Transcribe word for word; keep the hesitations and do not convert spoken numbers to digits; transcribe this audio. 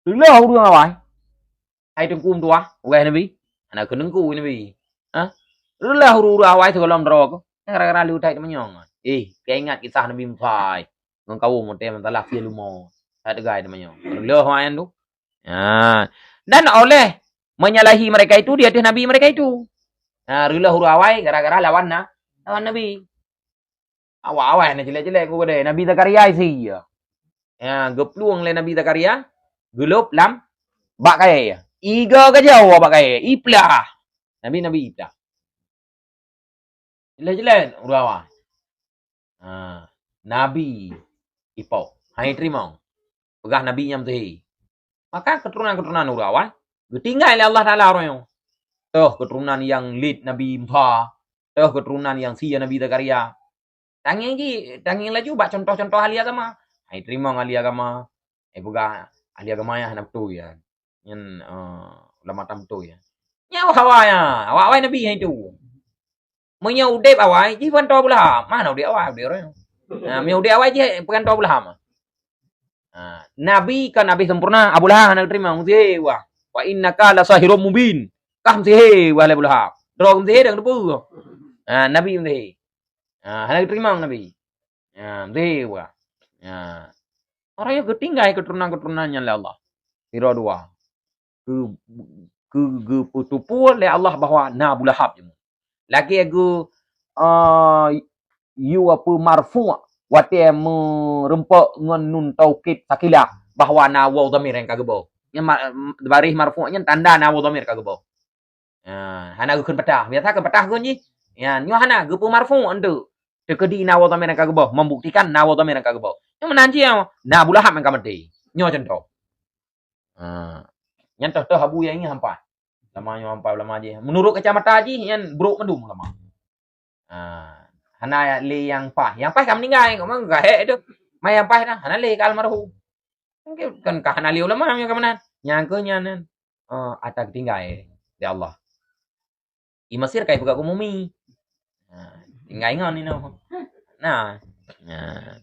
Reuloh ureuëng awai. Hai teungku meutuah, weh Nabi. Hana keuneuk ku Nabi. Ha? Reuloh ureuëng awai sigohlom droe keuh. Gara-gara leutai teumanyong. Eh, keu ingat kisah Nabi Musa. Ngon kawom watée masalah sie lumo. That teugai teumanyong. Reuloh awai nyan tu. Ha. Dan oleh menyalahi mereka itu di atas nabi mereka itu. Ha, reuloh ureuëng awai gara-gara lawan na, lawan Nabi. Awai-awai na jelek-jelek ku keudeh. Nabi Zakaria isi ya. Ya, geuplueng lé Nabi Zakaria, geulop lam bak kayée. Iga gajau bak kayée, iplah. Nabi, Nabi iplah. Jelek-jelek ureuëng awai. Ha, Nabi ipok. Hai teurimong. Peugah Nabi nyang meusihi. Maka keuturonan-keuturonan ureuëng awai geutinggai lé Allah Taala uroe nyoe. Toh keuturonan nyang lét Nabi Musa, toh keuturonan nyang sie Nabi Zakaria. Tangieng ji, tangieng laju bak contoh-contoh ahli agama. Hai teurimong ahli agama. Eh, peugah ahli agama nyang hana beutôi ya. Nyan, eh, ulama tam beutôi ya. Nyan awai-awai ya. Awai-awai Nabi hai tu. Meunyoe udeb awai, jih peugantoe Abu Lahab. Mana udeb awai, udeb orang. Nah, meunyoe udeb awai jih peugantoe Abu Lahab. Ha, Nabi kan habéh sempurna, Abu Lahab hana teurimong, meusihi wah. Wa innaka lasahirun mubin. Kah meusihi wah lé Abu Lahab. Droe meusihi dan teupeue. Ha, Nabi meusihi. Ha, hana teurimong Nabi. Ha, meusihi wah. Ha. Orang yang geutinggai keuturonan-keuturonan nyan lé Allah. Sira dua. Keu, keu, geupeuteupeue lé Allah bahwa na Abu Lahab jeumu. Lagée geu, eh, yue apa marfu' watée meureumpok ngon nun taukid sakilah bahwa na waw dhamir nyang ka geuboh. Nyan ma-, baréh marfu' nyan tanda na waw dhamir ka geuboh. Ha, hana geukheun patah. Biasa kheun patah kheun jih. Ya, nyoe hana geupeu marfu' enteuk. Teukeudi na waw dhamir nyang ka geuboh, membuktikan na waw dhamir nyang ka geuboh. Nyoe meunan jih na Abu Lahab nyang ka maté. Nyoe contoh. Ha. Nyan toh-toh Abu nyang ingat hampa. Lama nyoe hampa lama jih. Menurut kacamata jih nyan brok mandum lama. Ha. Hana lé nyang paih. Nyang paih ka meuninggai, kok mang gahek tu. Mai nyang paih dah, hana lé ka almarhum. Mungkin kan ka hana lé ulama nyang ka meunan. Nyang keu nyan, eh, ata geutinggai di Allah. I Mesir kai peugah umumi. Ha, tinggai ngon inoe. Nah. Nah,